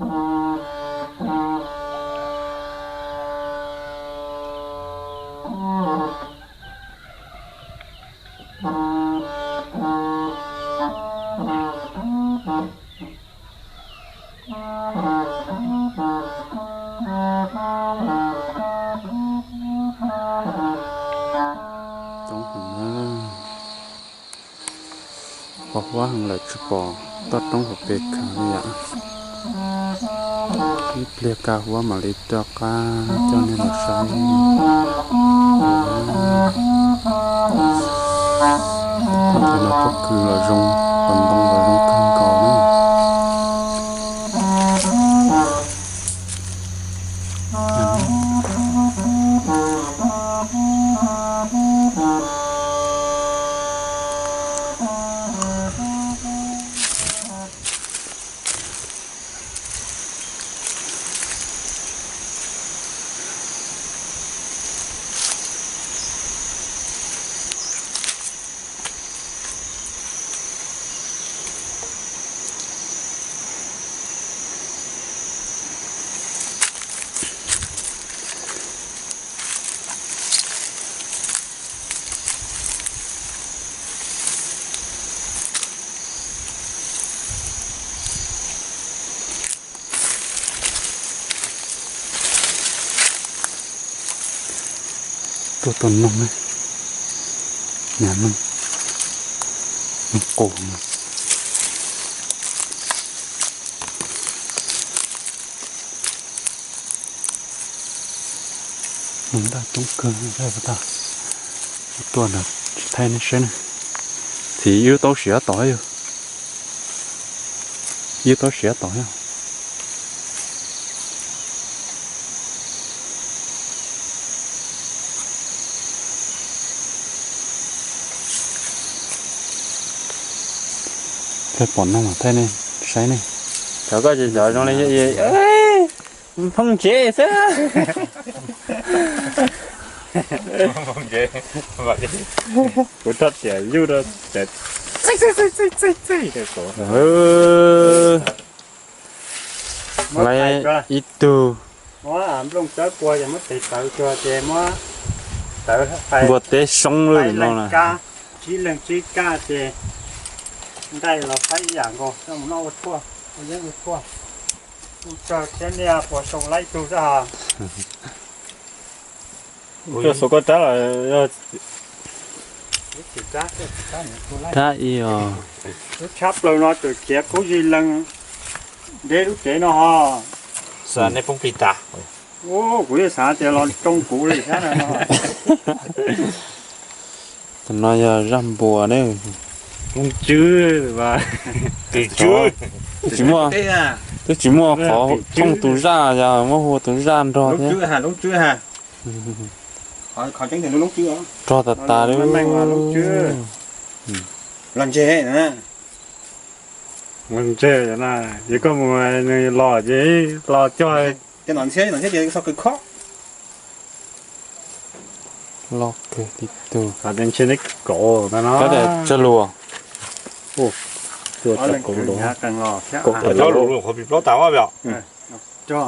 Coob heev na, pos huab heev lawm tsis pom toj roob hauv pes khav li yom. Ib pliag kaj huab mam li rov qab coj nej los saib. Thaum ntawd no pob kws los zoo, qhov ntoo los zoo kawg nkaus na. Tuaj tau noog, niag noog, noog qus no. Noog ntaj coob kawg, tuaj ntawd tsis thaij nej saib ne. Txiv wb tau siav tom yog, wb tau siav tom yog. Thaij pom noog mas thaij nej saib ne. Cov koj tsis cov zoo li phooj tsev xwb. Kuv rov tias yug rau tias txij txij txij txij txij. Lawv ib tug muab nplooj tsawb pua ces muab tes tawv tsuag ces muab tawv npua teb soob lub no na. Tsib leeg tsib kab ces nqaij los faib ib yam nkaus coj mus noj ua tshuaj, ua yeeb ua tshuaj. Ua tsawg thiab niaj puas xyoo laib tug xwb ha. Koj xua koj rab los yog rab ib os. Lub tshab plaws no tseem khiav kub zig lees deb lub tsev no ho. Xav nej poob plig tas. Kuv yeej xav tias los tsoo kuv li thiab no. Tus no yog zaj npua ne. Loob tswb, twb tsis muaj, twb tsis muaj qhov thooj tus zaj, yog muab hu tus zaj nrog thiab. Rog tas tas li. Los ntseg, los ntseg na, yog koj mus los ces los cog. Los kawg tib tug. Tsawg lus? Rog.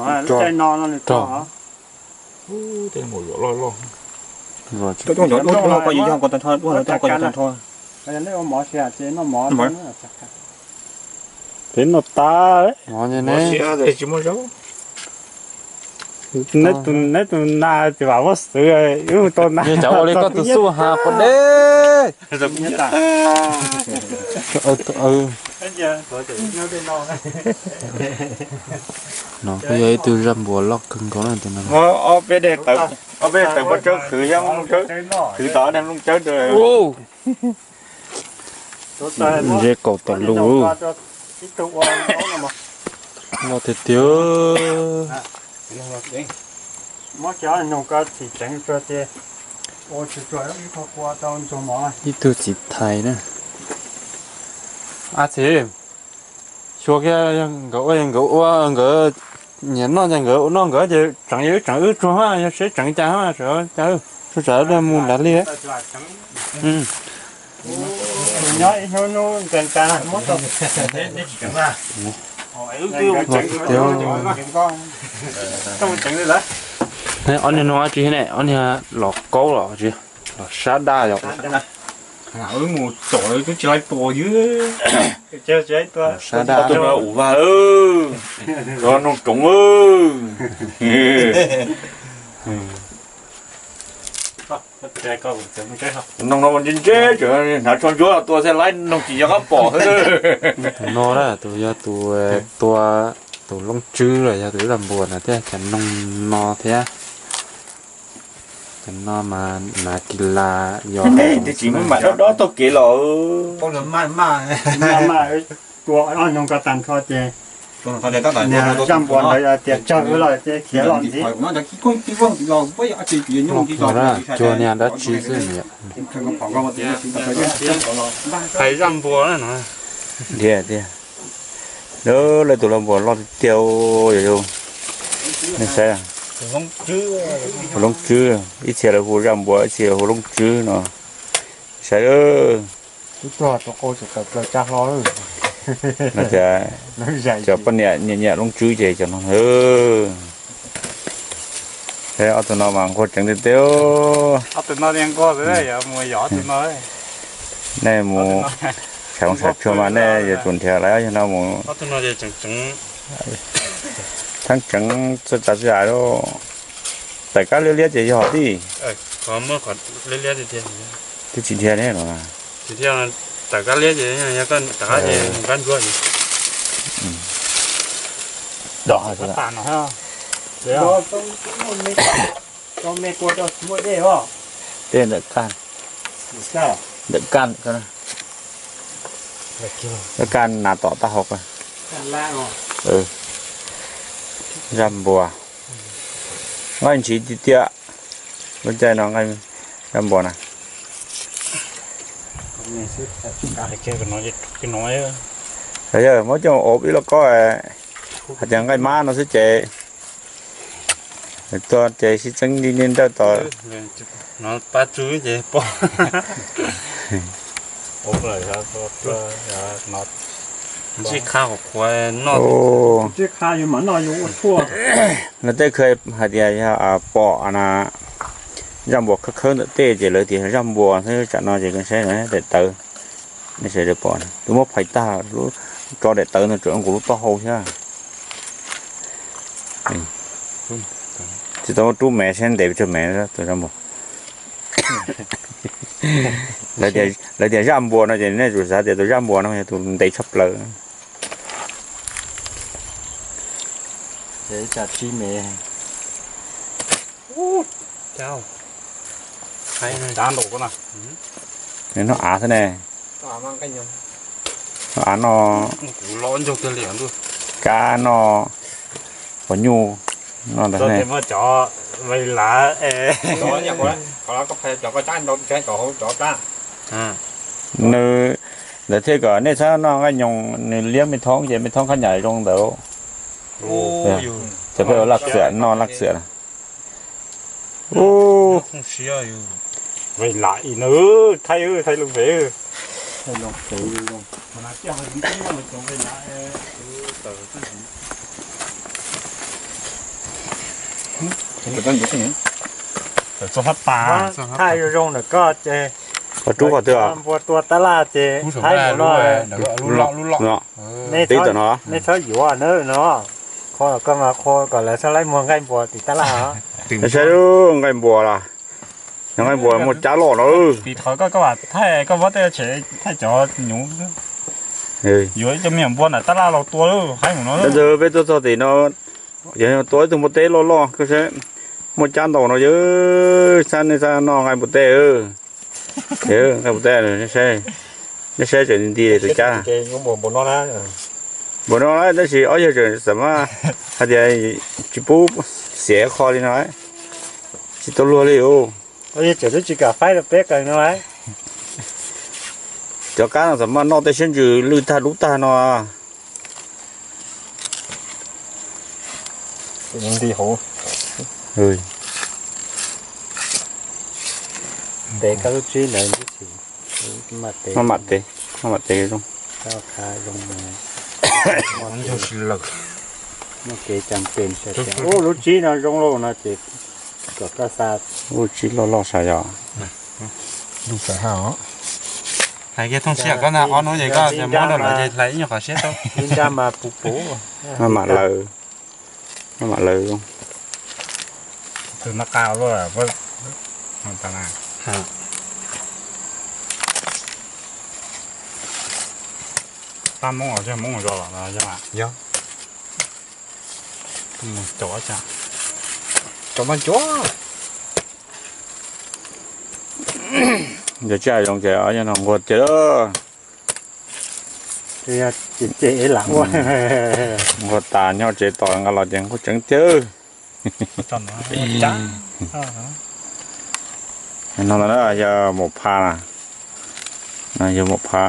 Peb noj tas. Neb tus nas ces vam muab xwv, wb mus tau nas. Cov ua li koj tus xub ha pov deb. No kuj yog ib tug zaj npua loj kawg nkaus na. Ob peb daim tawv npua tsawb khwv, khwv tau ob daim nplooj tsawb rau. Ntse kaum tawm lus. Loj tiag tiag. Ib tug txiv thais na. A txiv, xyuas kiag nkawd ua, nkawd ua nkawd nyiam noj ces nkawd ua noj nkawd ces tseev, yog wb tseev wb tsuag mas, yog seb tseev cas mas, cas tsuag tsam mus nrad li. Ob niag no dab tsi ne, ob niag los kaub los tsis los sab daj yom. Wb mus tsom lawv twb tsis laib tua ywg. Sab daj. Tus no ua vaj, cov noog roov. Noog no ntse ntse, hnav tsho ntsuab tua thiaj laib, noog tsis nco qab pom. Tus no na, tus yog tus tua, tus loob tswb los yog tus zaj npuas na thiab, cov noog no thiab. Cov no mas nav kis las yog. Twb tsis muab mam dob dob taug kev los. Tua ob noog ko tag nrho ces zaj npuas ntawd tias tsawg los ces khiav los ntxiv. Cuag niag dab tsi xwb. Hais zaj npuas na no. Tiag tiag. Lawv tus zaj npuas loj tiag tiag, yog nej saib, hu loob tswb, ib txhia lawv hu zaj npuas, ib txhia hu loob tswb no. Saib, cov poj niam nyiam nyiam loob tswb ces cov no. Ob tug no mas nquag tseev tiag tiag. Nej mus sab tshuaj mas nej yuav tsum nrhiav lawv, yog no mus thaab tseev txhua tsav txhua yam. Tawm kab liab liab ces yog tij. Twb tsis nrhiav ne no. Tej ntawm kaj, ntawm kaj, kaj nas tom taub hau. Zaj npuas, nqaij ntshiv tiag tiag. Lub caij no zaj npuas na. Yog muab coj ua ib lauj kaub hais tias nqaij mab no xwb ces, tuaj ces sib txeeb li niag nrawj tos. Lawv tej khawv hais tias yog pom na, zaj npuas khawb khawb ntawm tej ces lawv tias zaj npuas xwb, tsam no ces saib daim tawv, nej sawv daws pom, twb muab phais tag, tso daim tawv no tseem nkaus lub taub hau thiab. Tsis tau muab rub me saib ntev pes tsawg me tus zaj npuas. Lawv tias zaj npuas no ces nej tsum xav tias tus zaj npuas no yog tus ntev tshaj plaws. Noj av xwb ne. Noj av, noj kab, noj quav nyuj, noj ntawd ne. Nws, ntawd thiaj kom nej txhob noj nqaij nyoos, nws liab me thoob ces me thoob khab nyam zoo ntawd. Ces peb ua laj xiam, noj laj xiam na. Thaij zoo zoo ntawm koj ces, rub qhov twg? Npua tua tab laj ces thaij mus no. Tib tom no. Nej txhob yuav na no. Qhuas koj mas qhuas kom lawv txhob laib muag nqaij npua tim tab laj. Saib nqaij npua los, nqaij npua muaj cab loj no. Tim qhov koj, koj mam thaij, koj muab tej tshem thaij cov nyuv. Yuav ib co me nyuam npua ntawm tab laj los tua lawm, haib mus no. Peb tuaj txog tim no, yog tua ib tug npua teb loj loj, koj saib, muaj cab ntau no, yog xav, nej xav noj nqaij npua teb. Nqaij npua teb, nej saib tseem nti nti tus cab. Npaum no na, tab sis ob yawg tseem xav mas hais tias tsis pub xiam qho li no, tsis tau luag li os. Cov kab no xav mas noj tej siab ntsws lwj tag dub tag no. Maj mam tev, maj mam tev zoo. Ua ntsuag si lawm. Muaj kev cam pes sawv daws. Ub, lub tsib no zoo lauj no ces kom koj xa. Lub tsib loj loj sav yog. Hais kiag thooj siab koj na, ob hnub ces koj muab rau lawv ces hlais ib nyuag qhov siab tau. Ib nrab mas puv puv. Maj mam lawv, maj mam lawv. Tus no qa luaj. Tab Hmoob os, Hmoob zos los no yog. Yog. Cov, cov mas cov. Yog tsaj zoo ces nquag tiag. Nquag tas nyob tsev tos nqa los ces nquag tseeb tiag. No na yog maum pha na, yog maum pha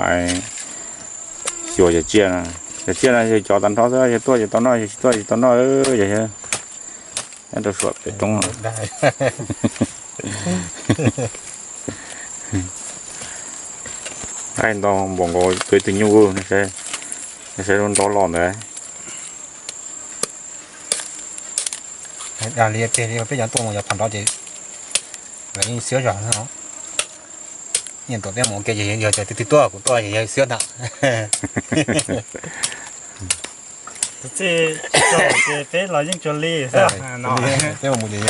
xyuas yawg tsiaj na. Yawg tsiaj no yog cov tag nrho xwb, yog tuaj ces tau noj, yog tsis tuaj ces tsis tau noj, yog nyob rau suam pem roob. Qaij ntau npaum nkaus tus ib tug nyuj, saib zoo ntau los ntawd. Dag li tiag li, peb cov tuaj mus yog phom nrov ces lawv yeej xiab zog no. Nyiam tuam peb mus ua ke ces yog cov twg twg tuaj kuv tuaj ces yog xiab ntag. Tus txij tsis tau ces peb los yeej cuag li xwb. Peb mus ces